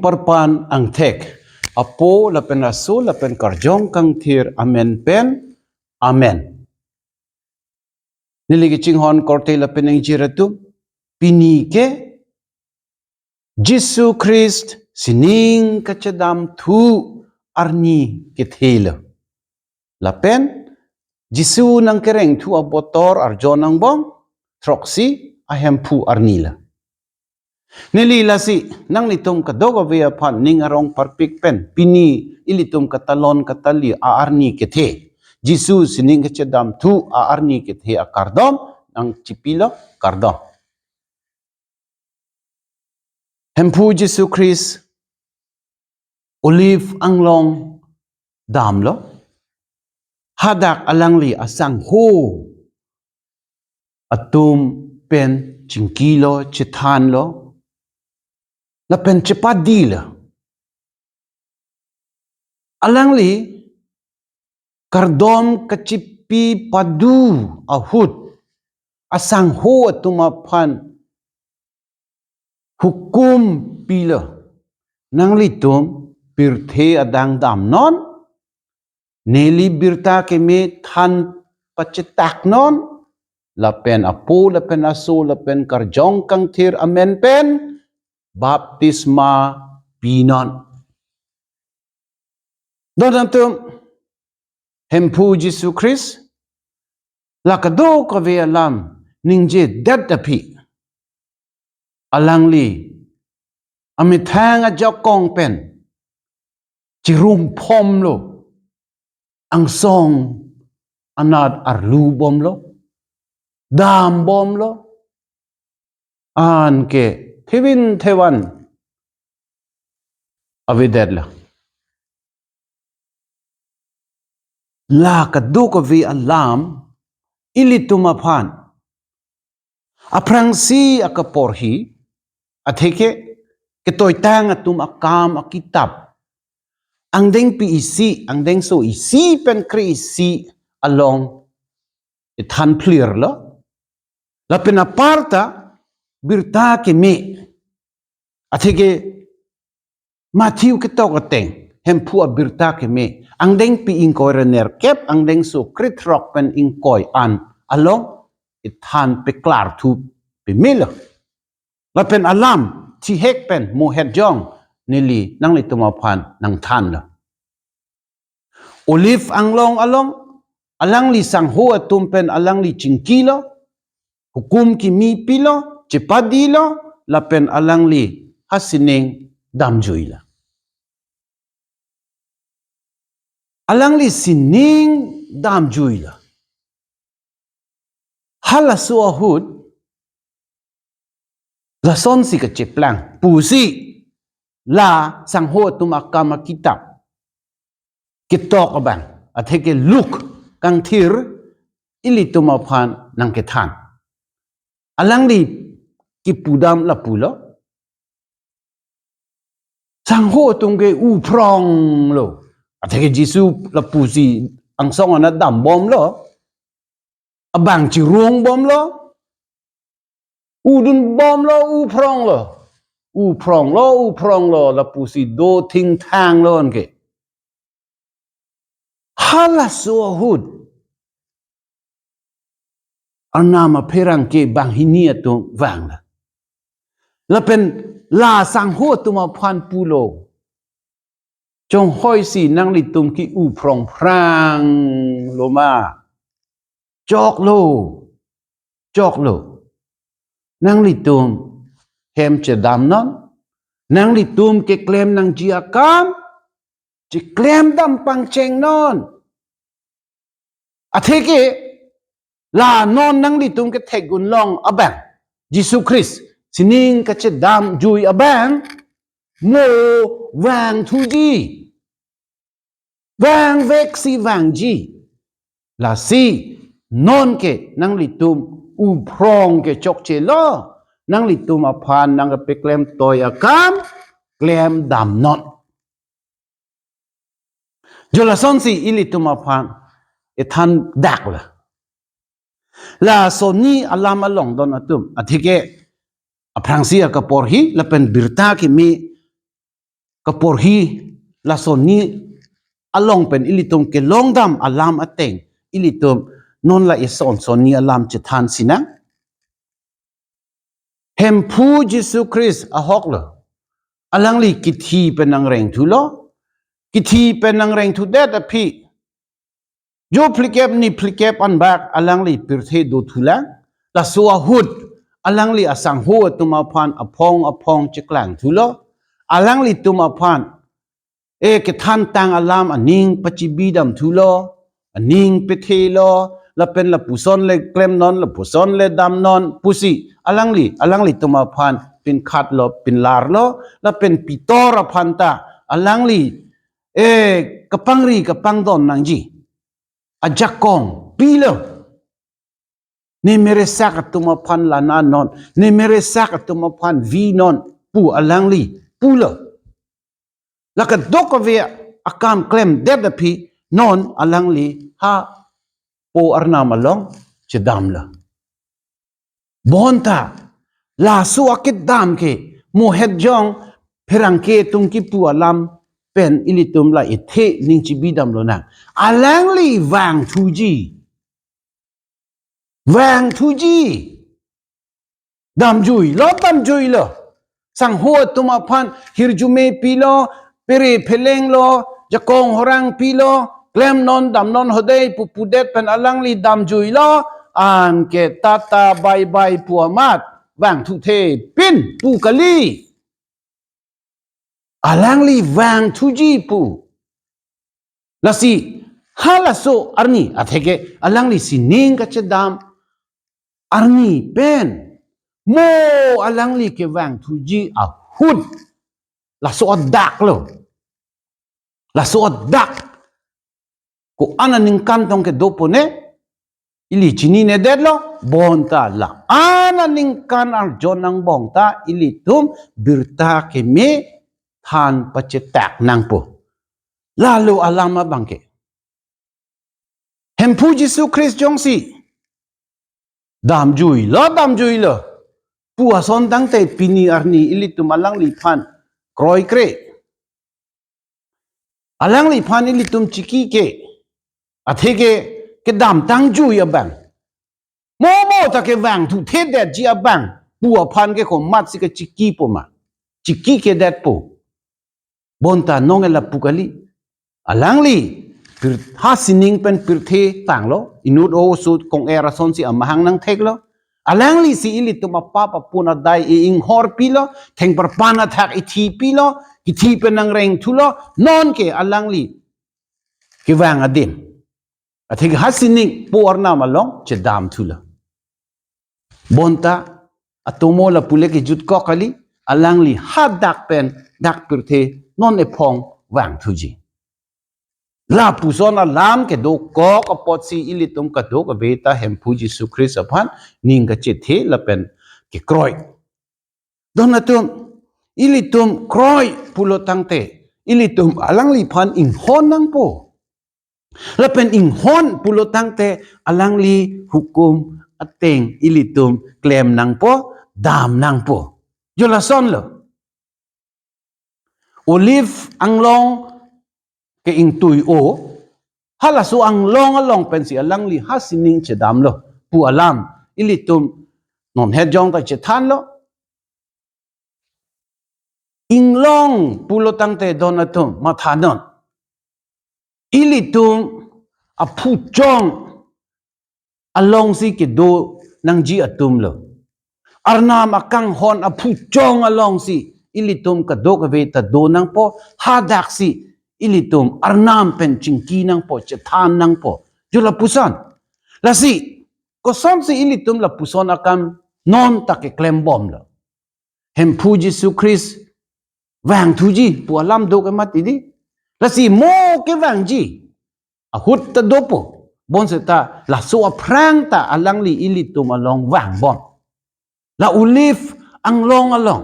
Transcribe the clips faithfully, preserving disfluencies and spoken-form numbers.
Parpan angthek. Apo lapen Aso lapen Karjong Kangthir amen pen. Amen. Neli kachinghon korte lapen ingjir atum, pini ke Jisu Christ sining kachedamthu arni kethe lo. Lapen Jisu nangkerengthu abotor arjon angbong throksi a Hemphu arni lo. Neli lasi nanglitum kadokave aphan ning arong parpik pen pini ilitum katalon katali a arni kethe, Jisu sining kachedamthu a arni kethe akardom nangchipilo, kardom. Hemphu Jisu Christ Olive anglong damlo. Hadak alangli asangho atum pen chingkilo, chethanlo, lapen chepadilo. Alangli kardom kachipi padu ahut asangho atum aphan hukum pilo, nanglitum pirthe adang damnon, neli birta keme than pachetaknon, lapen Apo lapen Aso lapen Karjong Kangthir amen pen baptisma pinon. Don atum, Hemphu Jisu Christ la kadokave alam ningjedet aphi alangli amethang ajakong pen chirumphomlo, angsong anat arlubomlo, dambomlo, anke thevin thevan avedetlo. La kadokave alam ilitum aphan aphrangsi akaporhi, atheke ketoitang atum akam akitap angdengpi isi, angdengso isi pen kre-isi along ethan phlirlo. Lapen aparta birta keme, atheke Matthew ketok ateng, Hemphu abirta keme, angdengpi ingkoi ra nerkep, angdengso krethrok pen ingkoi an along ethan peklarthu pemelo. Lapen alam thihek pen mohet jong neli nanglitum aphan nangthanlo. Olive anglong along alangli sangho atum pen alangli chingkilo, hukum kimi pilo, chepadilo, lapen alangli hasining damjuilo. Alangli sining damjuilo. Halaso ahut lasonsi kacheplang pusi la sangho atum akam akitap ketok abang, atheke Luke kangthir ilitum aphan nangkethan. Alangli kipudam lapulo. Sangho atum ke uphronglo. Atheke Jisu lapusi angsong anat dambomlo. Abang chirungbomlo. Udunbomlo, uphronglo. Uphronglo, uphronglo, lapusi do thingthanglo anke. Halaso ahut Arnam apherangke banghini atum vanglo. Lapen la sangho atum aphan pulo. Chonghoisi nanglitum ke uphrong phranglo ma? Choklo. Choklo. Nanglitum hem chedamnon. Nanglitum keklem nangji akam cheklem dam pangchengnon. Atheke la non nanglitum kethek gunlong abang, Jisu Christ sining kachedamjui abang mo vangthuji. Vangveksi vangji. Lasi nonke nanglitum uphrong ke chokchelo, nanglitum aphan nangkepeklem toi akam klem damnon. Jo lasonsi ilitum aphan ethan daklo. Laso ni alam along don atum, atheke aphrangsi akaporhi lapen birta kimi kaporhi lason ni along pen ilitum kelongdam alam ateng, ilitum non la ison son ni alam chethan sinang. Hemphu Jesu Christ ahok lo. Alangli kithi pen nangreng thulo. Kithi pen nangreng thudet aphi, jo phlikep ni phlikep anbak alangli pirthe do thulang. Laso ahut alangli asangho atum aphan aphong aphong cheklang thulo. Alanglitum aphan e kethan tang alam aning pachibidam thulo, aning pethelo, lapen lapuson le klemnon, lapuson le damnon pusi alangli, alanglitum aphan pinkhatlo, pinlarlo, lapen Pitor aphan ta alangli e kapangri kapangdon nangji ajakong pilo. Ne meresak atum aphan lana non, ne meresak atum aphan vi non pu alangli pulo. La kadokave akam klemdet aphi non alangli hapo arnam along chedamlo. Bonta laso akedam ke mohet jong pherangke atum kipu alam pen ilitum la ithe ning chibidam lonang. Alangli vangthuji. Vangthuji. Damjuilo, damjuilo. Sangho atum aphan hirjume pilo, pere phelenglo, jakong horang pilo, klemnon damnon hodei pu pudet pen alangli damjuilo, anke tata bye bye pu amat vangthuthe pin pu kali. Alangli vangthuji pu. Lasi halaso arni atheke alangli sining kachedam arni pen mo alangli kevangthuji ahut laso adak lo. Laso adak ko-an aningkan tong kedo pone ili chininedetlo, bonta la-an aningkan arjon angbong ta ilitum birta keme than pachetak nangpo. Lalo alam abangke Hemphu Jesu Christ jongsi damjuilo, damjuilo pu ason tangte pini arni ilitum alangliphan kroikre. Alangliphan ilitum chikike. Atheke kedamtang jui abang, momo ta kevangthuthedetji abang pu aphan ke komatsi kechiki po ma? Chikike detpo. Bonta nonke lapu kali. Alangli pir-, ha sining pen pirthe tanglo, inut o sut kong-er asonsi amahang nangtheklo. Alanglisi ilitum apap apun adai i-inghor pilo, thengparpan athak ithi pilo, kithi pen nangreng thulo, nonke alangli kevang adim. Atheke ha sining po arnam along chedam thulo. Bonta atomo lapu le kejutkok kali, alangli hadak pen dak pirthe non ephong vangthuji. Lapuson alam kedokok apotsi ilitum kadokave ta Hemphu Jesu Christ aphan ning kachethe lapen kekroi. Don atum, ilitum kroi pulo tangte, ilitum alangliphan inghon nangpo. Lapen inghon pulo tangte alangli hukum ateng ilitum klem nangpo, dam nangpo. Jo lasonlo. Olive anglong ke ingtui o, halaso anglong along pensi alangli ha sining chedamlo pu alam ilitum non hetjong ta chethanlo. Inglong pulo tangte don atum mathanon, ilitum aphuchong alongsi kedo nangji atumlo. Arnam akanghon aphuchong alongsi ilitum kadokave ta do nangpo, hadaksi ilitum arnam pen chingki nangpo, chethan nangpo. Jo lapuson. Lasi kosonsi ilitum lapuson akam non ta keklembomlo? Hemphu Jesu Christ vangthuji pu alam do ke mati di. Lasi mo kevangji ahut ta dopo. Bonseta laso aphrang ta alangli ilitum along vangbom. La Olive anglong along,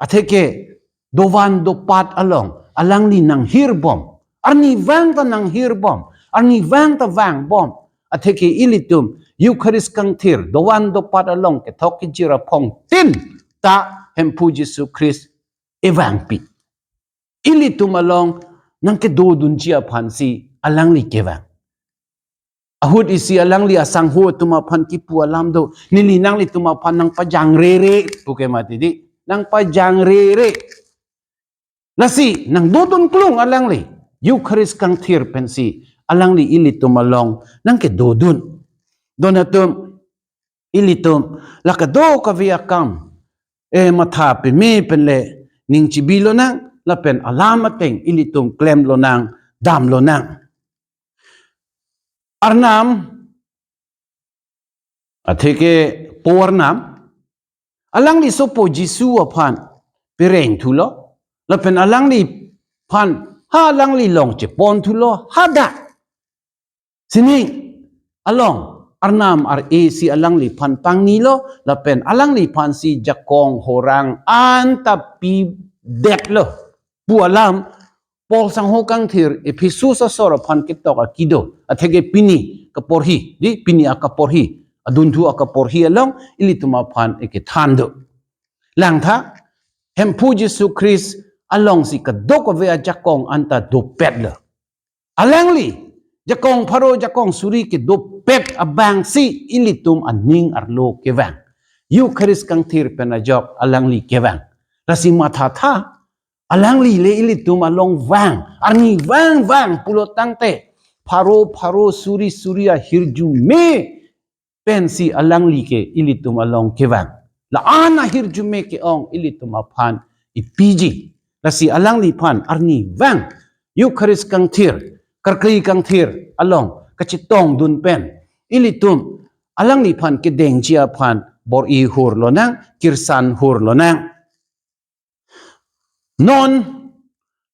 atheke dovan dopat along alangli nanghirbom. Arnivang ta nanghirbom, arnivang ta vangbom. Atheke ilitum Eucharist kangthir, dovan dopat along kethok kejir aphongtin ta Hemphu Jesu Christ evangpi. ilitum along nangkedodunji aphansi alangli kevang. Ahut isi alangli asangho atum aphan kipu alam do, neli nanglitum aphan nangpajangrere, puke mati di, nangpajangrere. Lasi nangdodun klung alangli, Eucharist kangthir pensi alangli ilitum along nangkedodun. Don atum, ilitum la kadokave akam, eh, matha peme penle ning chibi lonang, lapen alam ateng ilitum klem lonang, dam lonang. Arnam, atheke po Arnam, alangli sopo Jisu aphan pereng thulo, lapen alangliphan ha alangli along chepon thulo, hadak sining along Arnam ar-e si alangliphan pangnilo, lapen alangliphansi jakong horang anta pidetlo pu alam Paul sangho kangthir Ephesus asor aphan ketok akido, atheke pini kaporhi, di pini akaporhi, adunthu akaporhi along ilitum aphan ekethan do. Langtha, Hemphu Jisu Christ alongsi kadokave ajakong anta dopetlo. Alangli jakong pharo jakong suri kedopet abangsi ilitum aning arlo kevang. Eucharist kangthir pen ajok alangli kevang. Lasi mathatha, alangli le ilitum along vang, arni vang vang pulo tangte, pharo pharo suri suri ahirjume pensi alangli ke ilitum along kevang. La-an ahirjume ke-ong ilitum aphan ipiji. Lasi alangliphan arni vang Eucharist kangthir, karkli kangthir along kachetongdun pen ilitum alangliphan kedengji aphan bor-i hur lonang, kirsan hur lonang. Non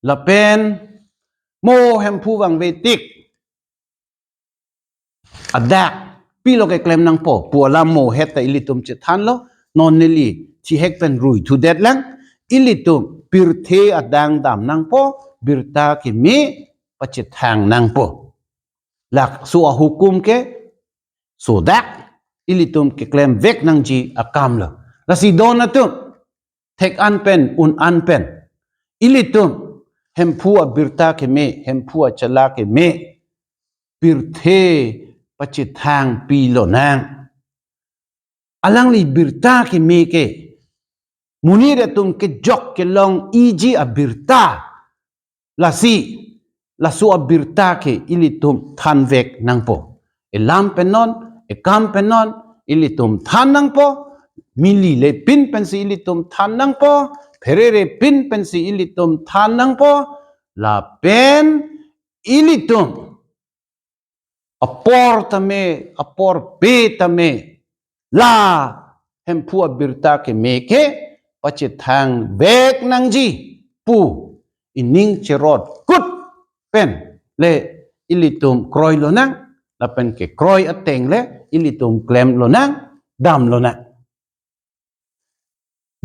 lapen mo Hemphu vangve tik adak pilo keklem nangpo pu alam mo het ta ilitum chethanlo. Non neli thihek pen rui thudet lang, ilitum pirthe adang dam nangpo, birta keme pachethang nangpo. Laso ahukum ke sodak ilitum keklem vek nangji akamlo. Lasi don atum, thek an pen, un an pen, ilitum Hemphu abirta keme, Hemphu achala keme, pirthe pachethang pi lonang. Alangli birta keme ke monit atum kejok kelong iji abirta. Lasi laso abirta ke ilitum thanvek nangpo. Elam pen non, ekam pen non, ilitum than nangpo. Mili le pin pensi ilitum than nangpo. Pherere pin pensi ilitum than nangpo. Lapen ilitum apor tame, apor pe tame, la Hemphu abirta keme ke pachethang vek nangji pu ining cherot kut pen le ilitum kroi lonang, lapen kekroi ateng le ilitum klem lonang, dam lonang.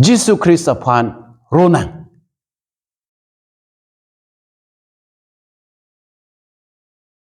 Jisu Christ aphan ronang.